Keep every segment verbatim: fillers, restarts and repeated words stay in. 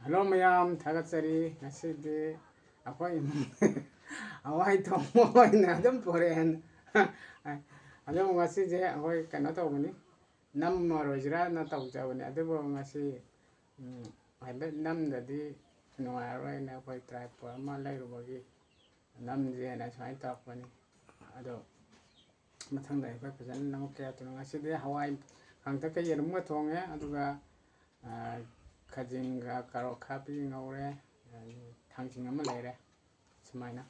Hello ꯃꯌꯥꯝ, ꯊꯥꯒꯠꯆꯔꯤ꯫ ꯉꯁꯤꯗꯤ ꯑꯩꯈꯣꯏ ꯍꯋꯥꯏ ꯊꯣꯡꯕ ꯑꯣꯏꯅ ꯑꯗꯨꯝ ꯄꯨꯔꯛꯑꯦ꯫ ꯑꯗꯨꯕꯨ ꯉꯁꯤꯁꯦ ꯑꯩꯈꯣꯏ ꯀꯩꯅꯣ ꯇꯧꯕꯅꯤ, ꯅꯝꯃꯔꯣꯏꯁꯤꯔꯥꯅ ꯇꯧꯖꯕꯅꯤ꯫ ꯑꯗꯨꯕꯨ ꯉꯁꯤ, ꯎꯝ, ꯍꯥꯏꯐꯦꯠ ꯅꯝꯗꯗꯤ ꯅꯨꯡꯉꯥꯏꯔꯔꯣꯏꯅ ꯑꯩꯈꯣꯏ tripod ꯑꯃ ꯂꯩꯔꯨꯕꯒꯤ ꯅꯝꯁꯦꯅ ꯁꯨꯃꯥꯏꯅ ꯇꯧꯔꯛꯄꯅꯤ꯫ ꯑꯗꯣ ꯃꯊꯪꯗ ꯑꯩꯈꯣꯏ ꯐꯖꯅ ꯅꯝꯃꯛꯀꯦ꯫ ꯑꯗꯨꯅ ꯉꯁꯤꯗꯤ ꯍꯋꯥꯏ ꯀꯥꯡꯇꯛꯀ ꯌꯦꯔꯨꯝꯒ ꯊꯣꯡꯉꯦ, ꯑꯗꯨꯒ, ꯑ, ꯈꯥꯖꯤꯡꯒ ꯀꯥꯔꯣꯠ ꯑꯈꯥꯕꯤ ꯉꯧꯔꯦ, ꯑꯗꯒꯤ ꯊꯥꯡꯖꯤꯡ ꯑꯃ ꯂꯩꯔꯦ꯫ ꯁꯨꯃꯥꯏꯅ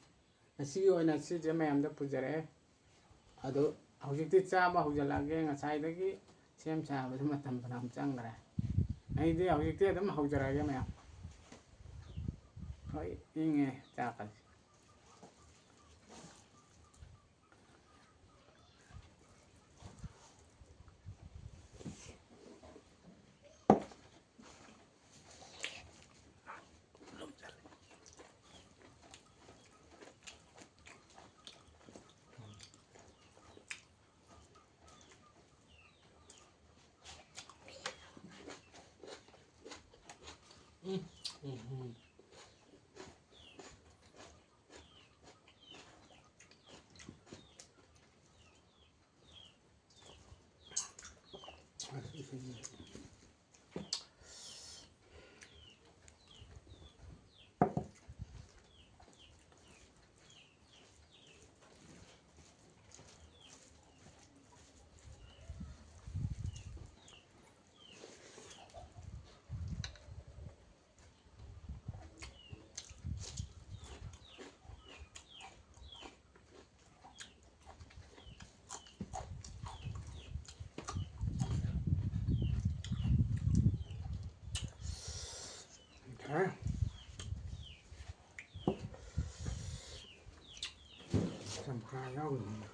ꯉꯁꯤꯒꯤ ꯑꯣꯏꯅ ꯁꯤꯁꯦ ꯃꯌꯥꯝꯗ ꯄꯨꯖꯔꯛꯑꯦ꯫ ꯑꯗꯣ ꯍꯧꯖꯤꯛꯇꯤ ꯆꯥꯕ ꯍꯧꯖꯤꯜꯂꯛꯑꯒꯦ꯫ ꯉꯁꯥꯏꯗꯒꯤ ꯁꯦꯝ ꯁꯥꯕꯗ ꯃꯇꯝ ꯐꯅꯌꯥꯝ ꯆꯪꯈ꯭ꯔꯦ꯫ ꯑꯩꯗꯤ ꯍꯧꯖꯤꯛꯇꯤ ꯑꯗꯨꯝ ꯍꯧꯖꯔꯛꯑꯒꯦ ꯃꯌꯥꯝ꯫ ꯍꯣꯏ, ꯏꯪꯉꯦ ꯆꯥꯛꯀꯁꯦ꯫ ꯆꯝꯄ꯭ꯔꯥ ꯌꯥꯎꯔꯤꯕꯅꯤꯅ꯫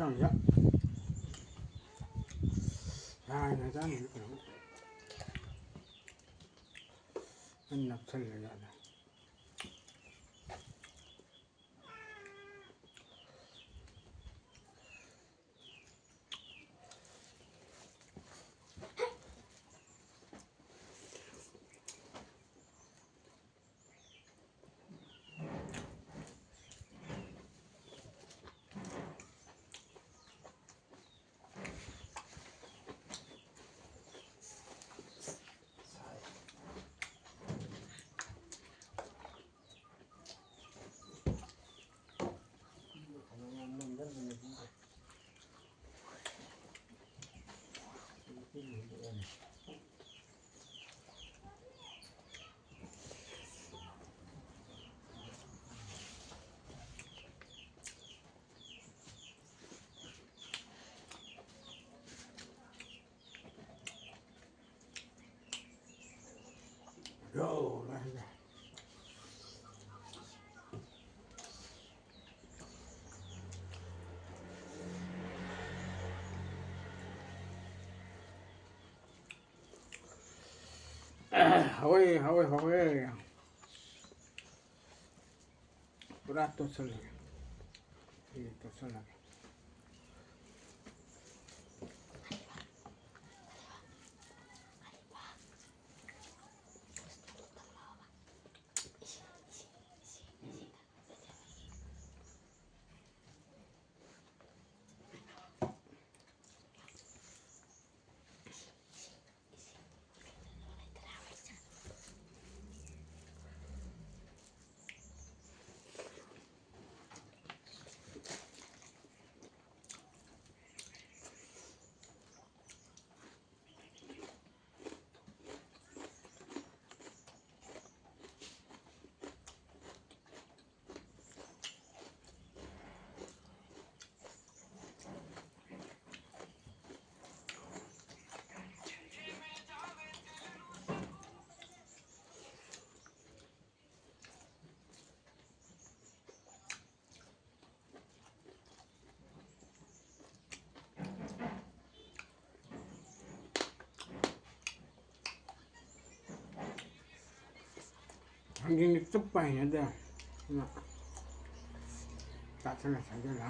ꯌꯥꯝ ꯌꯥ-, ꯌꯥꯏꯅ ꯆꯥꯅꯤꯡꯉꯤ ꯀꯩꯅꯣ꯫ ꯑꯩ ꯅꯞꯁꯜꯂꯦ ꯌꯥꯗ꯭ꯔꯦ꯫ ꯍꯥꯎꯋꯦ, ꯍꯥꯎꯋꯦ, ꯍꯥꯎꯋꯦ꯫ ꯄꯨꯔꯥ ꯇꯣꯠꯁꯜꯂꯒꯦ꯫ ꯁꯤ ꯇꯣꯠꯁꯜꯂꯒꯦ꯫ ꯊꯥꯡꯖꯤꯡꯗꯤ ꯆꯨꯞꯄ ꯍꯩꯅꯗꯦ꯫ ꯑꯗꯨꯅ ꯆꯥꯁꯤꯜꯂ ꯆꯥꯁꯤꯜꯂ꯫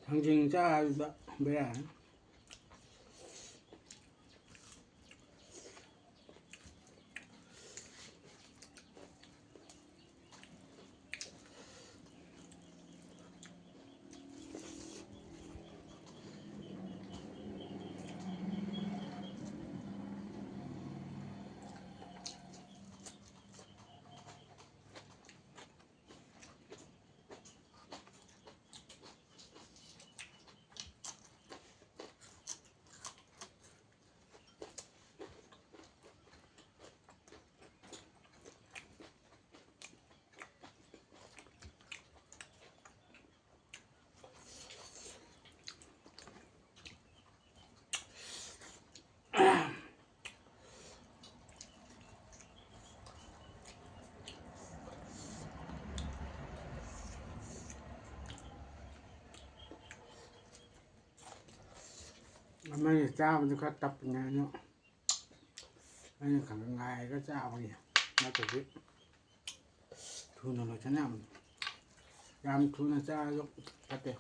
ꯊꯥꯡꯖꯤꯡ ꯆꯥꯕꯗ ꯕꯦꯔꯥꯅꯤ꯫ ꯑꯃꯅ ꯆꯥꯕꯗꯨ ꯈꯔ ꯇꯞꯄꯅꯦ, ꯑꯗꯨ ꯑꯩꯅ ꯈꯔ ꯉꯥꯏꯔꯒ ꯆꯥꯕꯒꯤ, ꯅꯠꯇ꯭ꯔꯗꯤ ꯊꯨꯅ ꯂꯣꯏꯁꯟ ꯌꯥꯕꯅꯤ꯫ ꯌꯥꯝ ꯊꯨꯅ ꯆꯥꯔꯁꯨ ꯐꯠꯇꯦ꯫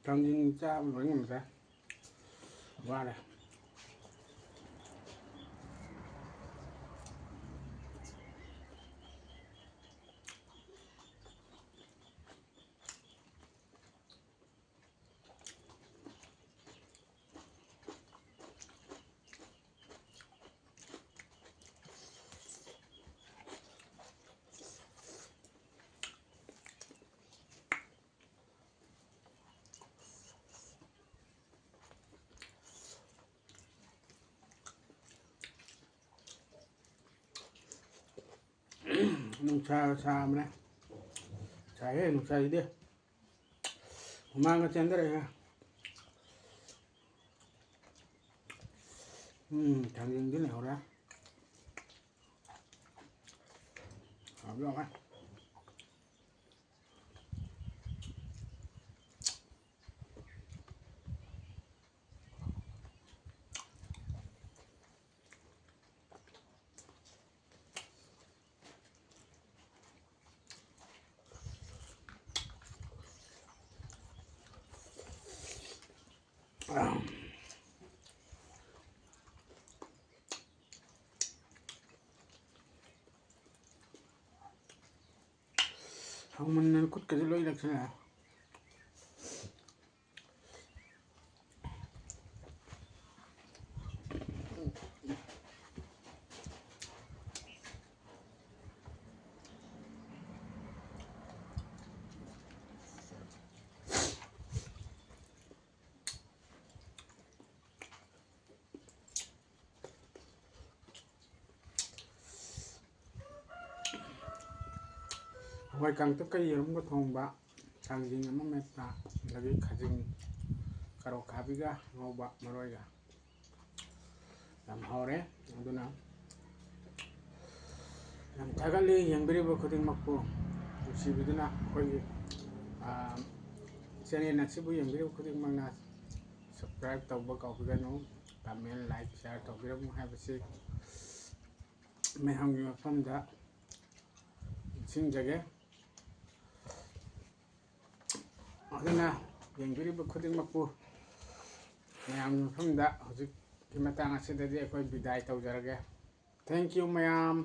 ꯊꯥꯡꯖꯤꯡ ꯆꯥꯕ ꯂꯣꯏ ꯉꯝꯗ꯭ꯔꯦ, ꯋꯥꯔꯦ꯫ ꯅꯨꯡꯁꯥ ꯁꯥꯕꯅꯦ꯫ ꯁꯥꯏꯍꯦ ꯅꯨꯡꯁꯥꯁꯤꯗꯤ꯫ ꯍꯨꯃꯥꯡꯒ ꯆꯦꯟꯊꯔꯛꯑꯦ꯫ ꯎꯝ, ꯊꯥꯡꯖꯤꯡꯗꯤ ꯂꯩꯍꯧꯔꯦ꯫ ꯍꯥꯎꯗꯤ ꯍꯥꯎꯋꯦ꯫ ꯍꯥꯎꯃꯟꯗꯅ ꯈꯨꯠꯀꯁꯦ ꯂꯣꯏ ꯅꯛꯁꯤꯜꯂꯛꯑꯦ꯫ ꯍꯋꯥꯏ ꯀꯥꯡꯇꯛꯀ ꯌꯦꯔꯨꯝꯒ ꯊꯣꯡꯕ, ꯊꯥꯡꯖꯤꯡ ꯑꯃ ꯃꯦꯠꯄ, ꯑꯗꯒꯤ ꯈꯥꯖꯤꯡ, ꯀꯔꯣꯠ ꯈꯥꯕꯤꯒ ꯉꯧꯕ ꯃꯔꯣꯏꯒ꯫ ꯌꯥꯝ ꯍꯥꯎꯔꯦ꯫ ꯑꯗꯨꯅ ꯌꯥꯝ ꯊꯥꯒꯠꯂꯤ ꯌꯦꯡꯕꯤꯔꯤꯕ ꯈꯨꯗꯤꯡꯃꯛꯄꯨ꯫ ꯅꯨꯡꯁꯤꯕꯤꯗꯨꯅ ꯑꯩꯈꯣꯏꯒꯤ, ꯑꯥ, channel ꯑꯁꯤꯕꯨ ꯌꯦꯡꯕꯤꯔꯤꯕ ꯈꯨꯗꯤꯡꯃꯛꯅ subscribe ꯇꯧꯕ ꯀꯥꯎꯕꯤꯒꯅꯨ꯫ Comment, like, share ꯇꯧꯕꯤꯔꯝꯃꯨ ꯍꯥꯏꯕꯁꯤ ꯃꯌꯥꯝꯒꯤ ꯃꯐꯝꯗ ꯅꯤꯡꯁꯤꯡꯖꯒꯦ꯫ ꯑꯗꯨꯅ ꯌꯦꯡꯕꯤꯔꯤꯕ ꯈꯨꯗꯤꯡꯃꯛꯄꯨ ꯃꯌꯥꯝꯒꯤ ꯃꯐꯝꯗ ꯍꯧꯖꯤꯛꯀꯤ ꯃꯇꯥꯡ ꯑꯁꯤꯗꯗꯤ ꯑꯩꯈꯣꯏ ꯕꯤꯗꯥꯏ ꯇꯧꯖꯔꯒꯦ꯫ Thank you ꯃꯌꯥꯝ꯫